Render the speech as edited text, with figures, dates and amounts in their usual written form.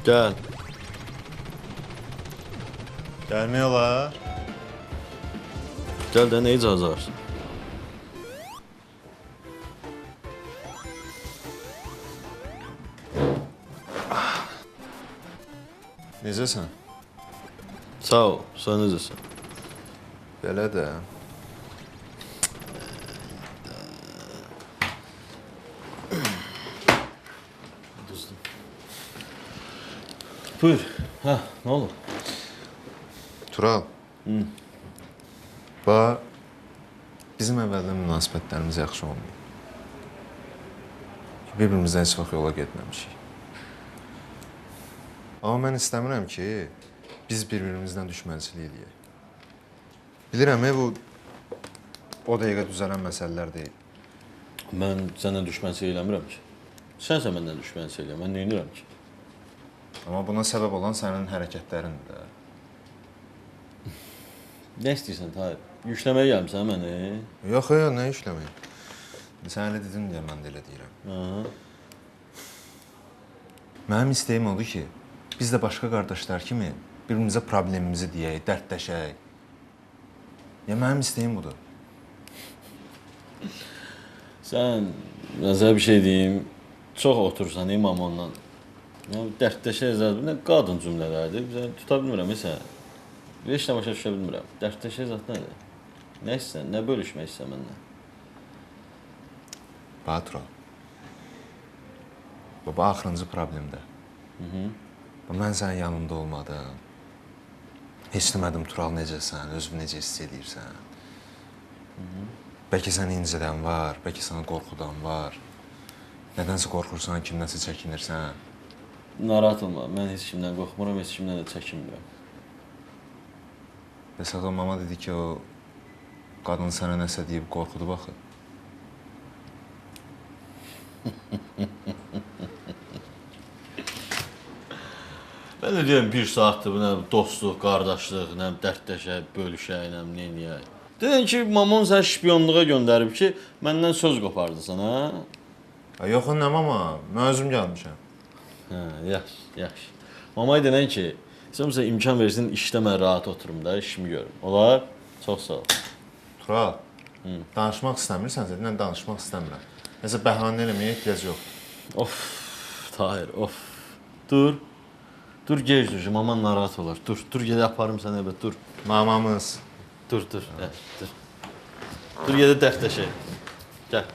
Gəl. Gəlmək olar. Gəl də, nə icazə varsan? Necəsən? Sağ ol, sən necəsən? Belə də. Dostum. Buyur. Hə, nə olub? Tural. Bax, bizim əvvəldən münasibətlərimiz yaxşı olmayıb. Bir-birimizdən heç vaxt yola getməmişik. Amma mən istəmirəm ki, biz bir-birimizdən düşmənçilik eləyək. Bilirəm, bu o dəqiqə düzələn məsələlər deyil. Mən səndən düşmənçilik eləmirəm ki. Sənsə məndən düşmənçilik eləyəm, mən neynirəm ki? Amma buna səbəb olan sənin hərəkətlərindir də. Nə istəyirsən, Tahir? Yükləməyə gəlmisən məni? Yox, yox, nə yükləməyə? Sən elə dedin deyə mən də elə deyirəm. Aha. Mənim istəyim odur ki, biz də başqa qardaşlar kimi bir-birimizə problemimizi deyək, dərdləşək. Ya mənim istəyim budur. Sən, mən sənə bir şey deyim, çox otursan imam ondan. Dərdləşək, nə qadın cümlələrdir, tuta bilmirəm, sən. Heç nə başa düşə bilmirəm. Dərdləşək zat nədir? Nə istəyirsən, nə bölüşmək istəyirsən məndən? Bax, Tural. Baba, axırıncı problemdir. Mən sənin yanında olmadım. Heç demədim, Tural, necəsən, özünü necə hiss edirsən. Bəlkə səni incidən var, bəlkə səni qorxudan var. Nədənsə qorxursan, kimdənsə çəkinirsən. Narahat olma, mən heç kimdən qorxmuram, heç kimdən də çəkinmirəm. Bəs o mama dedi ki, o qadın sənə nəsə deyib qorxudu baxı. Mən də deyirəm, bir saatdır bu nə dostluq, qardaşlıq, nə dərdləşək, bölüşək, nə neyniyək. Dedin ki, mamon səni şpiyonluğa göndərib ki, məndən söz qopardısan, hə? Yox, nə mama, mən özüm gəlmişəm. Hə, yaxşı, yaxşı. Mamaya denən ki, sən imkan versin, işdə mən rahat oturum da, işimi görüm. Olar? Çox sağ ol. Tural, danışmaq istəmirsənsə, dinən danışmaq istəmirəm. Nəsə bəhanə eləməyə ehtiyac yoxdur. Of, Tahir, of. Dur. Dur, gec dur, maman narahat olar. Dur, dur, gedək aparım səni evə, dur. Mamamız. Dur, dur, dur. Dur, gedək dərdləşək. Gəl.